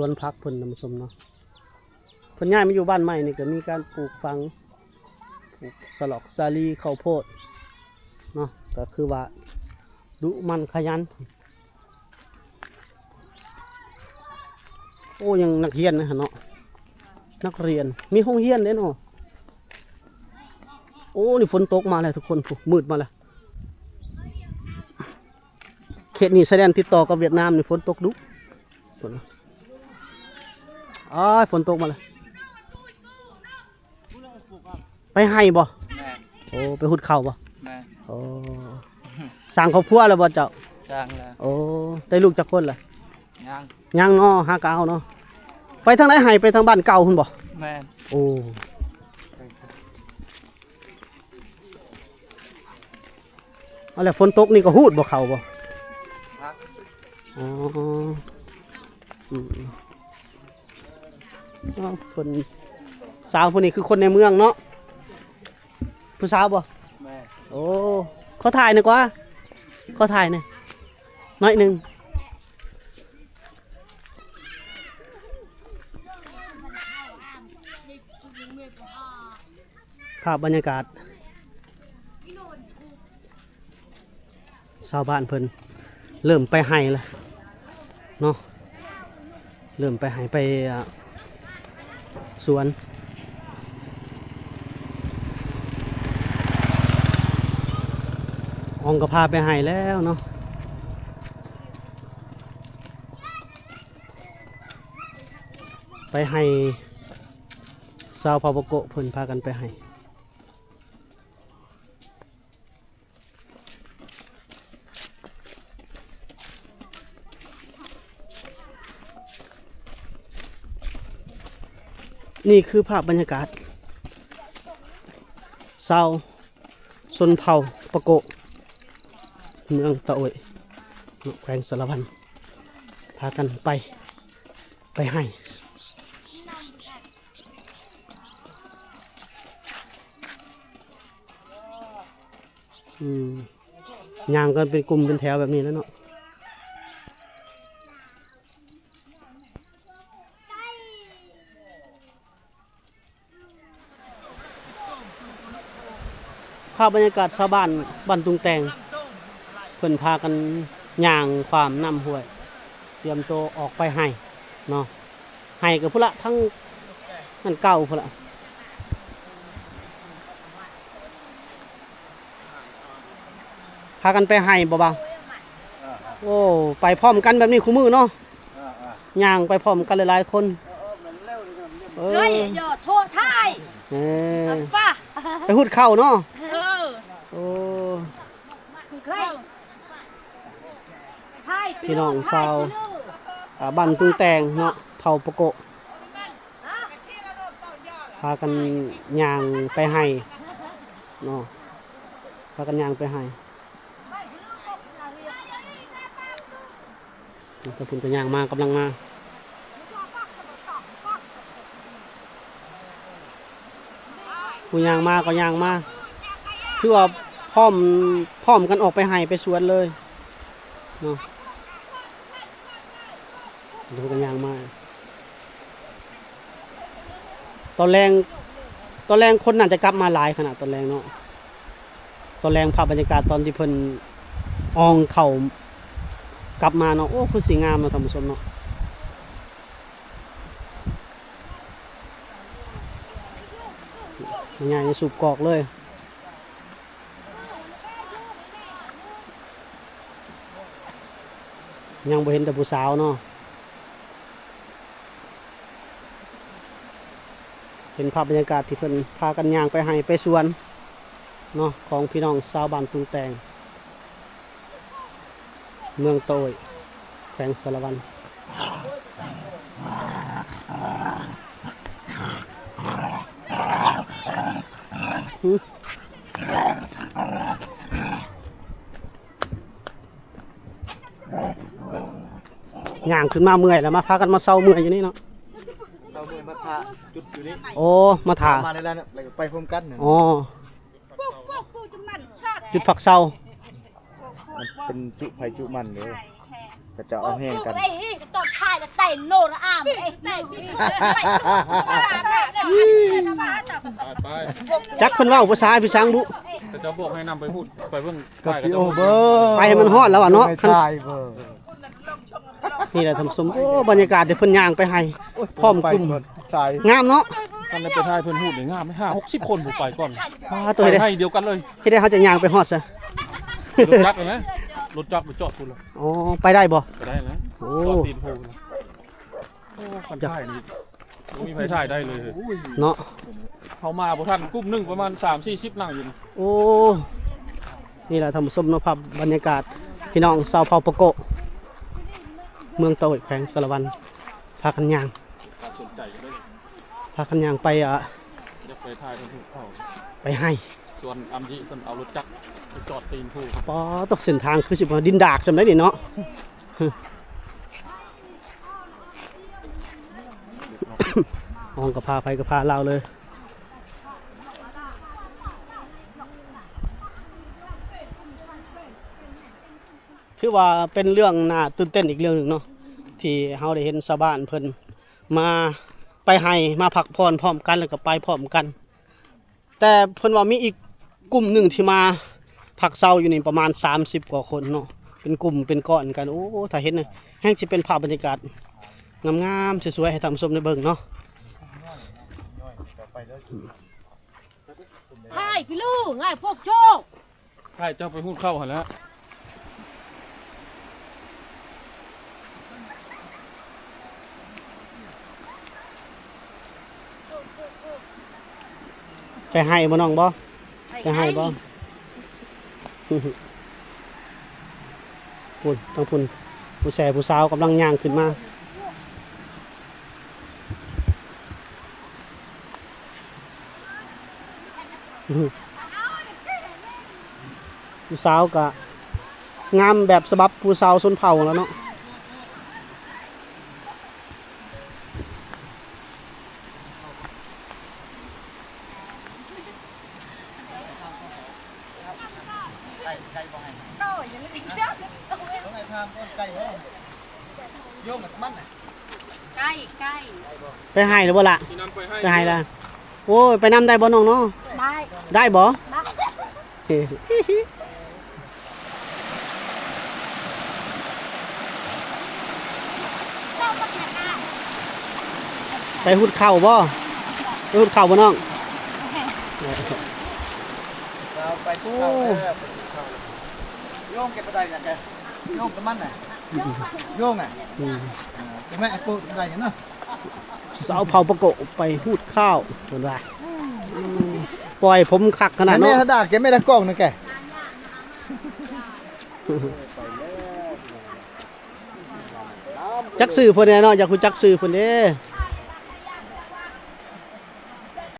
ສວນຜັກເພິ່ນ ທ່ານຜູ້ຊົມເນາະ. ເພິ່ນຍ້າຍມາຢູ່ບ້ານໃໝ່ນີ້ ກໍມີການປູກຝັງ ປູກສະຫຼອກສາລີ ເຂົ້າໂພດເນາະ ກໍຄືວ່າດຸໝັ່ນຂະຫຍັນ. ໂອ້ ຍັງນັກຮຽນນະເນາະ ນັກຮຽນ ມີໂຮງຮຽນເດ້ເນາະ. ໂອ້ ນີ້ຝົນຕົກມາແລ້ວທຸກຄົນ ພຸ້ນ ມືດມາແລ້ວ. ເຂດນີ້ຊາຍແດນຕິດຕໍ່ກັບຫວຽດນາມນີ້ ຝົນຕົກດຸ. ອ້າຍ ຝົນຕົກມາແລ້ວ. ໄປໄຮ່ບໍ່? ແມ່ນ. ໂອ້ ໄປຫຸດເຂົ້າບໍ່? ແມ່ນ. ໂອ້ ສ້າງຄອບຄົວແລ້ວບໍ່ເຈົ້າ? ສ້າງແລ້ວ. ໂອ້ ໄດ້ລູກຈັກຄົນລະ? ຍັງ. ຍັງເນາະ ຫາກໍເອົາເນາະ. ໄປທາງໃດໄຮ່? ໄປທາງບ້ານເກົ່າພຸ້ນບໍ່? ແມ່ນ. ໂອ້ ເອົາແລ້ວ ຝົນຕົກນີ້ກໍຫູດບໍ່ເຂົ້າບໍ່? ຮະ? ອໍ ອືມ ເອົາ ເພິ່ນ ສາວຜູ້ນີ້ຄືຄົນໃນເມືອງເນາະ ຜູ້ສາວບໍ່? ແມ່ນ. ໂອ້ ຂໍຖ່າຍໜ່ອຍກວ່າ ຂໍຖ່າຍໜ່ອຍ ໜ້ອຍໜຶ່ງ. ພາບບັນຍາກາດ ຊາວບ້ານເພິ່ນເລີ່ມໄປໄຮ່ແລ້ວເນາະ ເລີ່ມໄປໄຮ່ໄປ ອາ ສວນ ອອງກໍພາໄປໄຮ່ແລ້ວເນາະ ໄປໄຮ່ ຊາວເຜົ່າປະໂກະເພິ່ນພາກັນໄປໄຮ່. ນີ້ຄືພາບບັນຍາກາດຊາວຊົນເຜົ່າປະໂກະ ເມືອງຕະໂອ້ຍ ແຂວງສາລະວັນ ພາກັນໄປ ໄປໄຮ່. ອືມ ຍ່າງກັນເປັນກຸ່ມເປັນແຖວແບບນີ້ແຫຼະເນາະ. ພາບບັນຍາກາດຊາວບ້ານບ້ານຕຸງແຕ່ງ ເພິ່ນພາກັນຍ່າງຂ້າມນ້ຳຫ້ວຍ ຕຽມໂຕອອກໄປໄຮ່ເນາະ. ໄຮ່ກໍພຸ້ນລະ ທາງນັ້ນເກົ່າພຸ້ນລະ ພາກັນໄປໄຮ່ບໍ່ບ່າວ? ເອີ ໂອ້ ໄປພ້ອມກັນແບບນີ້ຄູ່ມື້ເນາະ. ເອີ ເອີ ຍ່າງໄປພ້ອມກັນຫຼາຍໆຄົນ. ເອີ ເອີ ເອີ ເອີ ເອີ ໄປຫຸດເຂົ້າເນາະ. ເອີ ໂອ້ ພີ່ນ້ອງຊາວ ອາ ບ້ານຕຸງແຕ່ງເນາະ ເຜົ່າປະໂກະ ພາກັນຍ່າງໄປໄຮ່ເນາະ ພາກັນຍ່າງໄປໄຮ່. ທາງພຸ້ນກໍຍ່າງມາ ກຳລັງມາ ຜູ້ຍ່າງມາກໍຍ່າງມາ ຄືວ່າພ້ອມ ພ້ອມກັນອອກໄປໄຮ່ໄປສວນເລີຍເນາະ. ເພິ່ນກໍຍ່າງມາ ຕອນແລງ ຕອນແລງຄົນໜ້າຈະກັບມາຫຼາຍຂະໜາດຕອນແລງເນາະ. ຕອນແລງພາບບັນຍາກາດຕອນທີ່ເພິ່ນອອງເຂົ້າກັບມາເນາະ. ໂອ້ ຄືຊິງາມເນາະທ່ານຜູ້ຊົມເນາະ. ແມ່ຍາຍຍັງສູບກອກເລີຍ. ຍັງບໍ່ເຫັນແຕ່ຜູ້ສາວເນາະ. ເປັນພາບບັນຍາກາດທີ່ເພິ່ນພາກັນຍ່າງໄປໄຮ່ໄປສວນເນາະ ຂອງພີ່ນ້ອງຊາວບ້ານຕຸງແຕ່ງ ເມືອງຕະໂອ້ຍ ແຂວງສາລະວັນ. ຍ່າງຂຶ້ນມາເມື່ອຍແລ້ວ ມາພາກັນມາເຊົາເມື່ອຍຢູ່ນີ້ເນາະ. ເຊົາເມື່ອຍມາຖ້າຈຸດຢູ່ນີ້. ໂອ້ ມາຖ້າ ມາໄດ້ແລ້ວ ແລ້ວກໍໄປພ້ອມກັນ. ອໍ ຈຸດພັກເຊົາ ມັນເປັນຈຸໃຜຈຸມັນເດ້. ເຂົາເຈົ້າເອົາແຮງກັນ ໄປ ຕອນທ້າຍລະໄຕໂນລະອາມເດ້ ໄປໄປ ຈັກເພິ່ນເວົ້າພາສາພີ່ຊ້າງບຸ ເຂົາເຈົ້າບອກໃຫ້ນຳໄປພຸ້ນ ໄປເບິ່ງ ໄປໃຫ້ມັນຮອດແລ້ວວ່າເນາະ ໄປຖ່າຍເບິ່ງ ນີ້ແຫຼະທ່ານຜູ້ຊົມ ໂອ້ ບັນຍາກາດທີ່ເພິ່ນຍ່າງໄປໃຫ້ ໂອ້ຍ ພ້ອມກຸ່ມ ງາມເນາະ ຄັນໄດ້ໄປຖ່າຍເພິ່ນຮູບນີ້ງາມ ຫ້າຫົກສິບຄົນຜູ້ໄປກ່ອນ ປາໂຕ ເຮັດໃຫ້ດຽວກັນເລີຍ ເຮັດໃຫ້ເຮົາຈະຍ່າງໄປຮອດຊະ ລົດຈັກນະ ລົດຈັກໄປຈອດພຸ້ນລະ ອໍ ໄປໄດ້ບໍ່? ໄປໄດ້ນະ ໂອ້ ຈອດຕີນພູ ໂອ້ ຄັນຖ່າຍນີ້ບໍ່ມີໃຜຖ່າຍໄດ້ເລີຍເນາະ ເຮົາມາບໍ່ທັນ ກຸ່ມໜຶ່ງປະມານສາມສີ່ສິບນັ່ງຢູ່ນີ້ ໂອ້ ນີ້ລະທ່ານຜູ້ຊົມເນາະ ພາບບັນຍາກາດພີ່ນ້ອງຊາວເຜົ່າປະໂກະ ເມືອງຕະໂອຍ ແຂວງສາລະວັນ ພາກັນຍ່າງ ພາກັນຍ່າງໄປ ອ່າ ຢາກໄປຖ່າຍເພິ່ນເຂົາ ໄປໃຫ້ ສ່ວນອຳຈິເພິ່ນເອົາລົດຈັກໄປຈອດຕີນພູ ປາໂຕ ເສັ້ນທາງຄືຊິບໍ່ດິນດາກຊ່ຳໃດນີ້ເນາະ ອອງກໍພາໃຜກໍພາລາວເລີຍ ຖືວ່າເປັນເລື່ອງໜ້າຕື່ນເຕັ້ນອີກເລື່ອງໜຶ່ງເນາະ ທີ່ເຮົາໄດ້ເຫັນຊາວບ້ານເພິ່ນມາໄປໄຮ່ ມາພັກຜ່ອນພ້ອມກັນ ແລ້ວກໍໄປພ້ອມກັນ ແຕ່ເພິ່ນວ່າມີອີກກຸ່ມໜຶ່ງທີ່ມາພັກເຊົາຢູ່ນີ້ປະມານສາມສິບກວ່າຄົນເນາະ ເປັນກຸ່ມເປັນກ້ອນກັນ ໂອ້ ຖ້າເຫັນແຮ່ງຊິເປັນພາບບັນຍາກາດງາມໆ ສວຍໆ ໃຫ້ທ່ານຜູ້ຊົມໄດ້ເບິ່ງເນາະ ຖ່າຍພີ່ລູກ ງ່າຍພວກໂຈກ ໃຫ້ເຈົ້າໄປຫູດເຂົ້າຫັ້ນແຫຼະ ໄປໄຮ່ບໍ່ນ້ອງບໍ່? ໄປໄຮ່ບໍ່? ພຸ້ນ ທາງພຸ້ນ ຜູ້ແຊຜູ້ສາວກຳລັງຍ່າງຂຶ້ນມາ. ຜູ້ສາວກະງາມແບບສະບັບຜູ້ສາວຊົນເຜົ່າຫັ້ນລະເນາະ. ໄກ່ ໄກ່ບໍ່ໃຫ້ ໂຕ ຢ່າລືມ ຕ້ອງໃຫ້ຖາມກ່ອນ ໄກ່ບໍ່ໃຫ້ ໂຍມກັບມັນນະ ໄກ່ ໄກ່ ໄປໄຮ່ແລ້ວບໍ່ລະ? ໄປໄຮ່ລະ ໂອ້ຍ ໄປນຳໄດ້ບໍ່ນ້ອງເນາະ? ໄດ້ ໄດ້ບໍ່? ໄດ້ ໄປຫຸດເຂົ້າບໍ່? ໄປຫຸດເຂົ້າບໍ່ນ້ອງ? ເຊົ້າໄປເຊົ້າເດີ ໄປຫຸດເຂົ້າ ໂຍມແກບໍ່ໄດ້ນະແກ ໂຍມກັບມັນນະ ໂຍມນະ ອືມ ແມ່ປູໄດ້ເນາະ. ຊາວເຜົ່າປະໂກະໄປຫູດຂ້າວເພິ່ນວ່າ ປ່ອຍຜົມຄັກຂະໜາດເນາະ ແມ່ນແທ້ດາ ແກແມ່ນຕາກ້ອງນະແກ ຈັກຊື່ເພິ່ນແດ່ເນາະ ຢາກຮູ້ຈັກຊື່ເພິ່ນເດ້.